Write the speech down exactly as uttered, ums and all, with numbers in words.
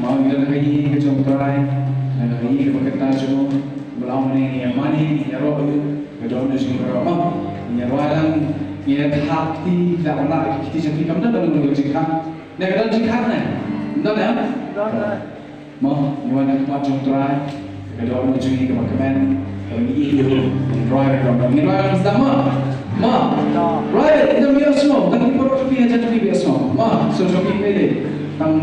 Ngi don ha ka ïing ka jong U Trai, ha ka ïing kaba kynta jong u, ba la ong ngi ïa mane, ngi ïaroh ïa u, ka dohnud jong ngi baroh. Mo, ngi ïa rwai lang, ngi ïa thap kti, da wan la kti jong ngi kam don, don ka jingkhang. Ne ka don jingkhang ne? Don ne? Don ne. Mo, ngi wan ha khmat jong U Trai, ka dohnud jong ngi kaba kmen, kaba ngi ïohi, ngi rwai ka dong, ngi rwai ka dong, mo. Mo. Rwai, ngi dang ïohsngew, tang ki paralok ki ha jan ki ïohsngew. Mo, so jong ngi phi dei. Tang